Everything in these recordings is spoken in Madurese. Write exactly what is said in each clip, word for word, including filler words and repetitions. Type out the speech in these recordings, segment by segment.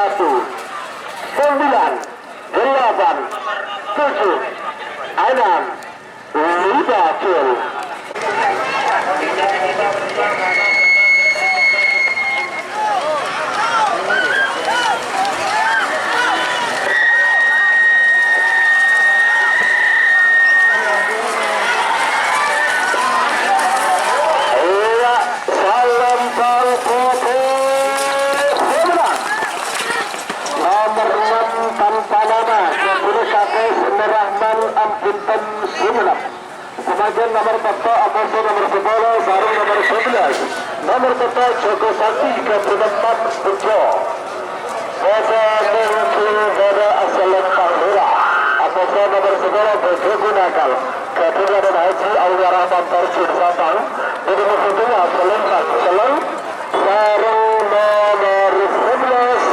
Satu, sembilan, delapan, tujuh, enam, lima, gol. Iya, Salempang Putih. Nomor enam tanpa nama, Abdul Kades Nurrahman Ampunten Sumenep. Sabagian nomor pètto', amoso nomor sapolo, sareng nomor sebelas. Nomor pètto', Joko Sakti, Kabupaten Bejo. Bosa mungkin pada asal Pantura. Amoso nomor sapolo, Bejo Gunakal, Kabupaten Haji Aulia Rahman Tarjun Sampang. Jadi, maksudnya, asal Seleng. Sareng nomor sebelas,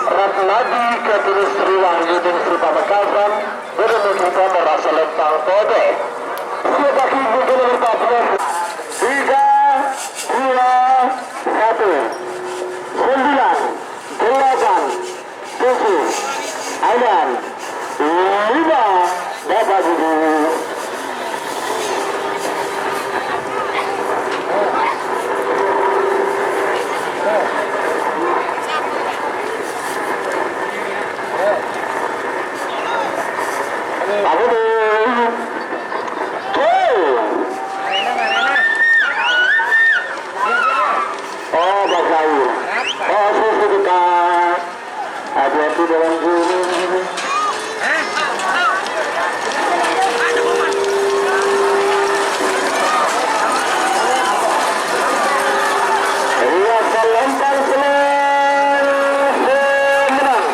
Ratnadi Kadirus Sriwahyuningsih Pamekasan, beremudi nomor Salempang Putih. Siap lagi, mungkin nomor empat belas. Tiga, dua, satu. Sembilan, delapan, tujuh, enam, lima, Bapak Guru. Bapak Guru. Tuh. Oh, Bapak Guru. Oh, saya sedekah. Hati-hati dalam guru. Iya, Salempang Seleng. Menang.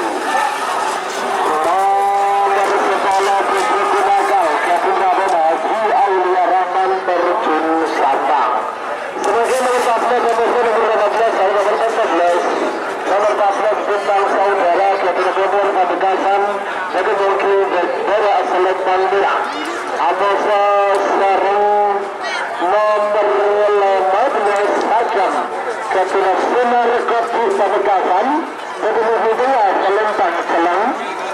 Nomor sepuluh, Putu Gunakal, Kapten Haji Aulia Rahman, Terjun Sampang. Sebagai nomor empat belas, nomor nomor empat belas, saya nomor empat belas. Nomor empat belas, Bintang Saudara, Gubernur Pamekasan, jadi mungkin dari Aselet Palmira. Amoso sareng nomor lima belas, Agam, Gubernur Sinar Kopi Pamekasan, jadi mungkin Aselet Palmira.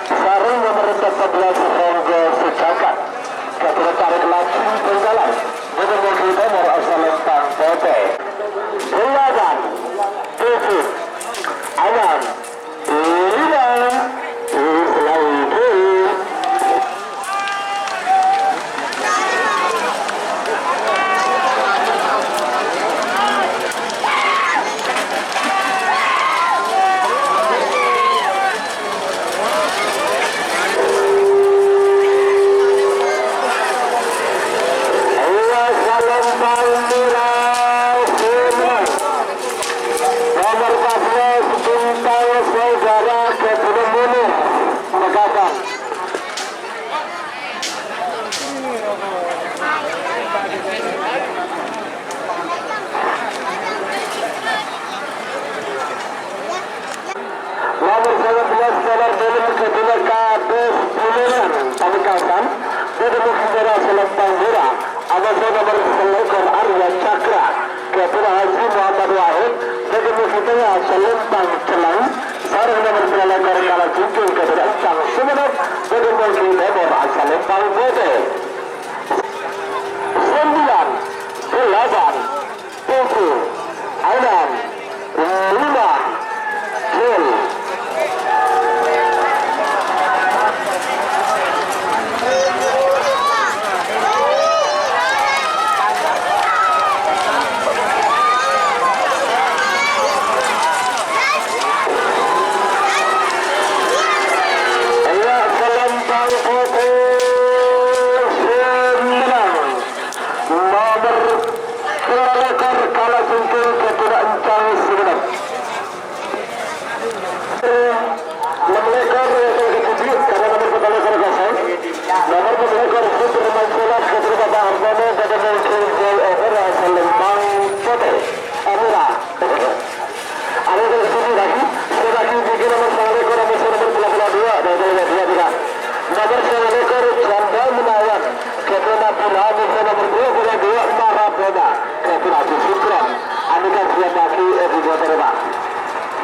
Sareng nomor empat belas, Ronggo Sejagat, Gubernur Tarik Lajeng Bengkalan. Nomor nomor Salempang Putih. Delapan, tujuh, enam, lima, tujuh, lagi. Nomor empat belas, Bintang Saudara, Gubernur Pamekasan. Nomor sangabelas, nomor dalem kedua, Kades Buleran, Pamekasan, Gubernur Saudara Selempang Mura, amoso nomor selikur, Arya Cakra, Gubernur Haji Muhammad Wahid, Gubernur Saudara Selempang Celang, sareng nomor selikur, Kalajengking, Gubernur Encang Sumenep, Gubernur Gubernur Selempang Putih. Sembilan, delapan, tujuh, enam, lima, gol. Iya, Selempang Putih sè menang. Nomor selikur, Kalajengking, Gubernur Encang Sumenep. Nomor selikur, nomor selikur, Putra Mansula, Gubernur Bapak Hartono, Gubernur J O R Selempang Putih. Amira. Ada yang lebih tinggi lagi, sekali lagi, tinggi nomor selikur, nomor selikur, bola, bola dua, bola, bola dua, tiga. Nomor selikur, Janda Menawan, Kevin Abdullah, nomor dua, bola dua, Maradona, Kevin Haji Sukron, Andika Siamaki, Edi Goterma.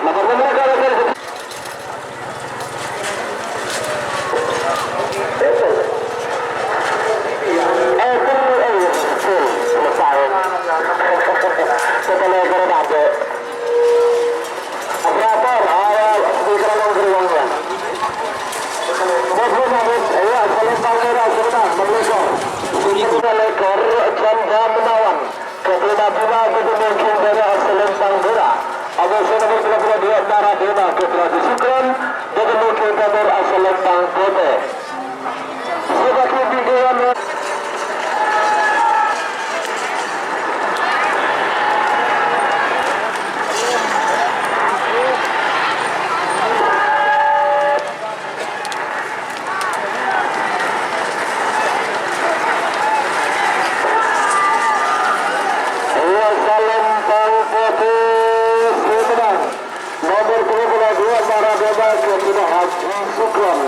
Nomor nomor, kalau saya Operator, ayo, speaker, tolong gerbangnya. Bos, bos, bos, ayo, saling panggil, sebentar, Bang Lekor. Bang Lekor, Chandra Menawan. Ketua Bima, Ketua Mungkin, Dara Selempang Dora. Abis nomor dua puluh dua, Naradena, Ketua Sukron. Ketua Mungkin, Dara Selempang Putih. Iya, Selempang Putih, Sumedang. Nomor tello puluh dua, Maradona, Ketua Haji Sukron.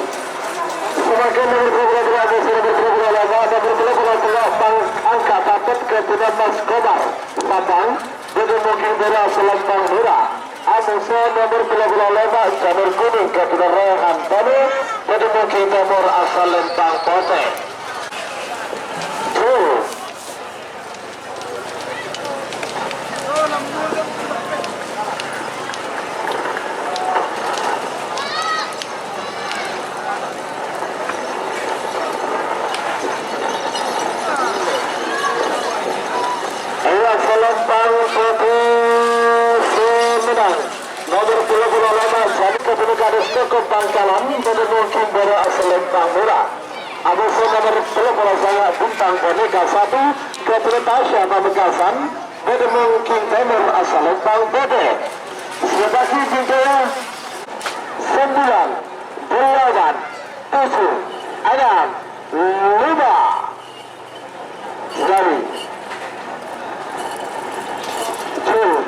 Semakin nomor tello puluh dua, nomor tello puluh dua, nomor tello puluh dua, pang-, angka tapet, Ketua Mas Kobar. Sabang, Ketua Mungkin Dara Selempang Dora. Amuso nomor tello puluh lima, Janur Kuning, Ketua Rehan Tani. Ketua Mungkin Timur, Asal Lempang Putih. Tuh. Iya, Selempang Putih Sumedang. Nomor tello puluh lima, Jani Ketua Kades Koko Bangkalan, Ketua Mungkin Dara Selempang Murah. Amuso nomor tello puluh sanga, Bintang Boneka satu, Ketua Tasya Pamekasan, Ketua Mungkin Timur, Selempang Putih. Siap lagi, Bintang, ya. Sembilan, delapan, tujuh, enam, lima. Sari. Jul.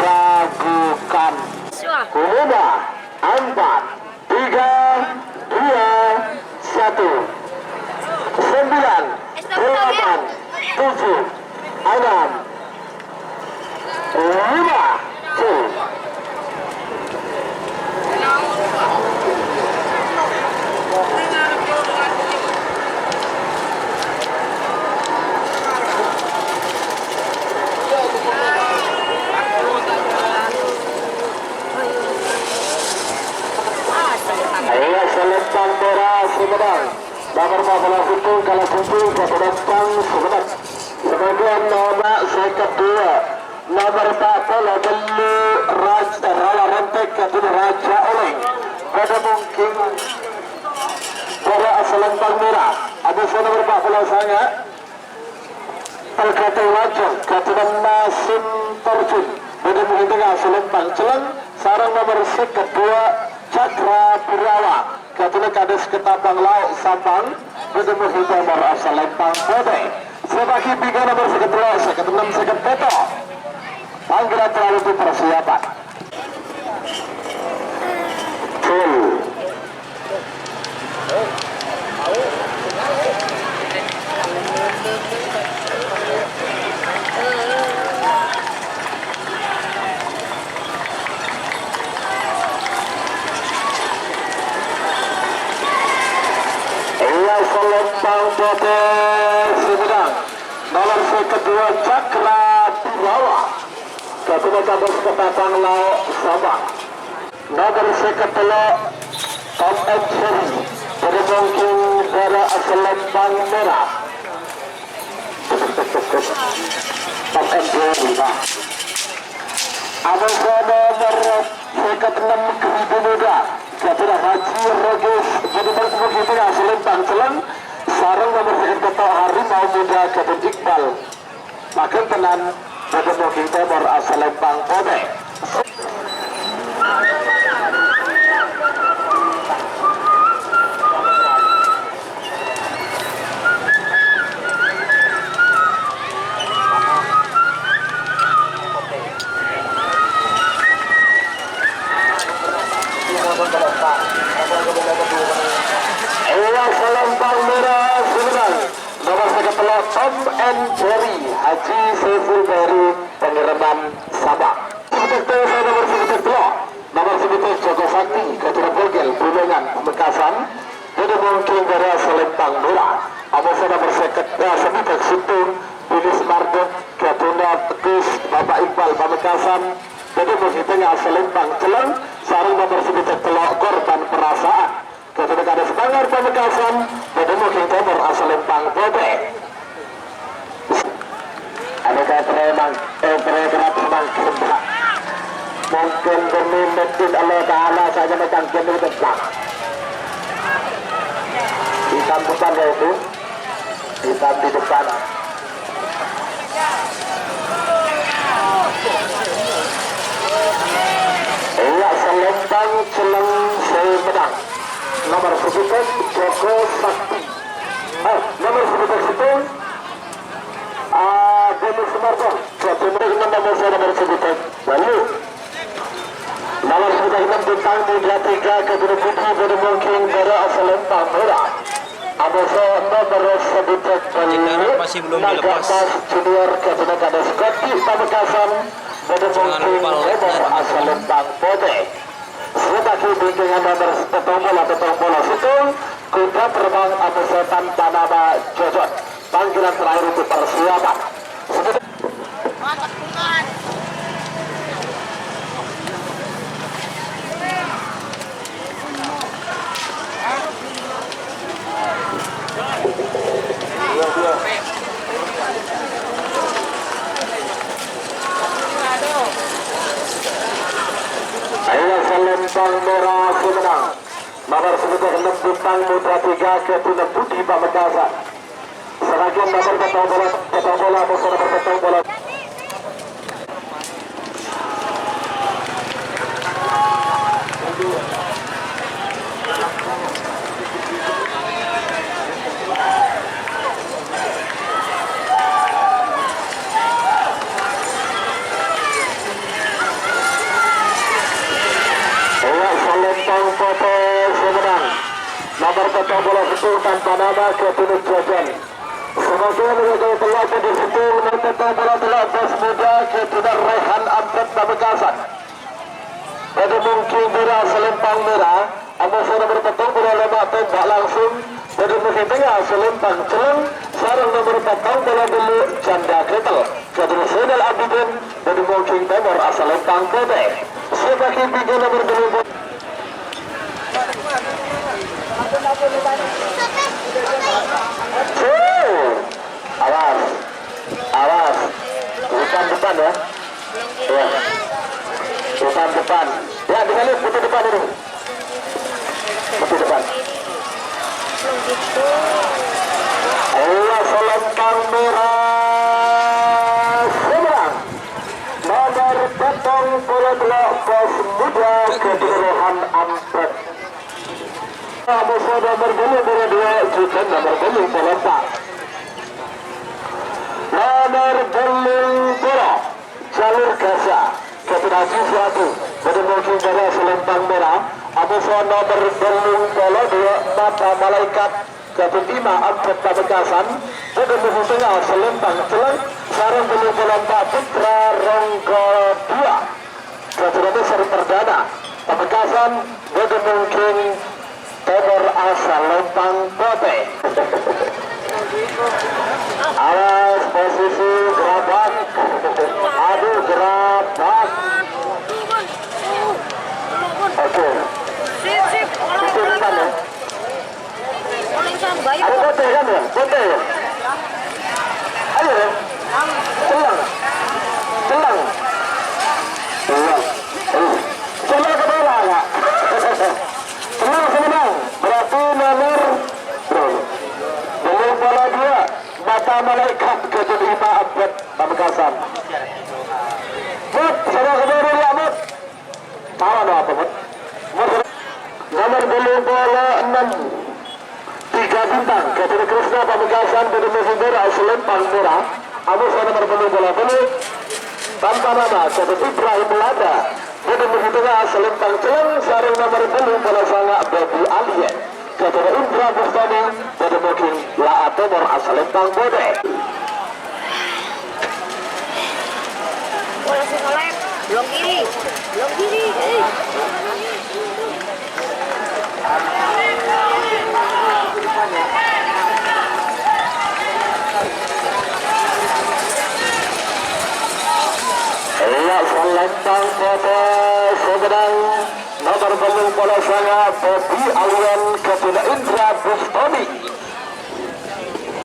Meragukan. Sua. Umumnya, empat, tiga, dua, satu, sembilan, delapan, tujuh, enam, lima, tuh. Ayo, Selempang Murah Sumedang. Nomor empat belas itu kalah kunci ke Selempang Sumedang. Sebagian nomor seket dua. Nomor empat puluh tello Raj-, Rala Rentek, Ketua Raja Oleng. Pada mungkin pada Selempang Murah. Ada nomor empat puluh sanga. Pelkate Lajeng, Ketua Masin Torjun, Budi Muhitengah Selempang Celeng, sareng nomor seket dua, Cakra Birawa, Ketua Kades Ketapang Lao Sampang, Budi Muhitengah Selempang Putih. Sebagi tiga nomor seket dua, seket enam, seket peto. Panggilan terlalu persiapan. Full. Iya, Selempang Putih Sumedang. Nomor seket dua, Cakra Birawa. Ketua Kades Ketapang Lao Sampang. Nomor seket tello, Tom and Jerry. Pada mungkin pada Selempang Murah. Tom and Jerry, Pak. Amuso nomor seket enam, Keribu Muda. Ketua Haji Rogis, pada mungkin pada Selempang Celeng. Sareng nomor seket tello, Harimau Muda, Ketua Iqbal. Magentenan, Budi Muhitengah Selempang Putih. Iya, Selempang N Ferry Haji Saiful Bahri, Pangèraman Sabang. Sèbidhâk tèngka nomor sèbidhâk tello', nomor sèbidhâk Joko Sakti, Kajuna Polgel, Bulungan, Pamekasan, bâdâ mongkèng bârâ' salèmpang mèra. Amoso nomor sèket, eh, sèbidhâk sèttong, Bilis Mardo, Kajuna Tegus, Bapak Iqbal, Pamekasan, bâdâ mongkèng tèngnga salèmpang cellèng, sareng nomor sèbidhâk tello', Korban Perasaan. Kajuna Kades Bangar Pamekasan, bâdâ mongkèng tèmor asalèmpang potè. Anu ka tremang, eh, tre kerap semangkèn, Pak. Mungkin demi masjid Allah Ta'ala saja macam jenis depan. Hitam depan ya, Ibu. Hitam di depan. Iyâ, salèmpang cellèng sè mennang. Nomor sèbidhâk Joko Sakti. Eh, nomor sèbidhâk sèttong, ah, Dennis Sumarto. Joko Sakti nomor sè nomor sèbidhâk bâllu'. Nomor sèbidhâk ennem Bintang Muda tiga Kajuna Budi bâdâ mongkèng bârâ' asalèmpang mèra. Amoso nomor sèbidhâk bâllu', Naga Emas Junior Kajuna Kades Kopi Pamekasan bâdâ mongkèng tèmor asalèmpang potè. Sè bâgi bingkèngan nomor pèttong polo, pèttong polo sèttong, Kuda Terbang Amoso tanpa nama Jojot. Panggilan terakhir untuk persiapan. Ayo, salèmpang mèra sè mennang. Nomor sèbidhâk ennem Bintang Muda tiga Kajuna Budi Pamekasan. Sareng nomor pèttong polo, pèttong polo, nomor pèttong polo. Iyâ, salèmpang potè sè mennang. Nomor pèttong polo sèttong tanpa nama Kajuna Jajan. Semoga menjadi telah jadi sèttong nomor pèttong polo tello' Bos Muda Kajuna Rehan Ampet Pamekasan. Bâdâ mongkèng bârâ' salèmpang mèra, amoso nomor pèttong polo lèma' tembak langsung, bâdâ mongkèng tèngnga salèmpang cellèng, sareng nomor pèttong polo bâllu' Janda Ketel. Kajuna Zainal Abidin, bâdâ mongkèng tèmor asalèmpang potè. Sè bâgi bingkèng nomor bâllu' polo. Tuh, awas, awas, bukan depan ya. Iya. Depan, depan. Ya, di sini, putih depan ini. Putih depan. Ayo, salèmpang mèra seberang. Nomor pèttong polo tello' Bos Muda Kajuna Rehan Ampet. Amoso nomor bâllu' polo duwâ', Judan nomor bâllu' polo empa'. Nomor bâllu' polo. Jalur Gaza, Kajuna Haji Suwadi, bâdâ mongkèng bârâ' salèmpang mèra, amoso nomor bâllu' polo duwâ' Mata Malaikat, Kajuna Ima Ampet Pamekasan, bâdâ mongkèng tèngnga salèmpang cellèng, sareng bâllu' polo empa' Putra Ronggo duwâ', Kajuna Messer Perdana, Pamekasan, bâdâ mongkèng tèmor asalèmpang potè. Awas posisi gerabak. Aduh, gerabak. Oke. Itu depan ya. Ada potè kan ya? Potè ya? Ayo ya. Tenang. Tenang. Tenang. Ayo. Coba ke bawah, Kak. Tenang, tenang. Berarti nomor bâllu' polo duwâ', Mata Malaikat, Kajuna Ima Ampet Pamekasan. Mut, saudara-saudari, ya, Mut. Salah no apa, Mut? Mut, nomor bâllu' polo ennem. Tiga Bintang, Kajuna Krisna Pamekasan, bâdâ mongkèng bârâ' salèmpang mèra, amoso nomor bâllu' polo bâllu', tanpa nama, Kajuna Ibrahim Lada, bâdâ mongkèng tèngnga salèmpang cellèng, sareng nomor bâllu' polo sanga' Babu Alien, Kajuna Indra Bustami, bâdâ mongkèng la atèmor asalèmpang potè. Ella' salentang popo sè bâdâ nomer tello polo sanga' Bobby Alwan Kacuna Indra Bustami.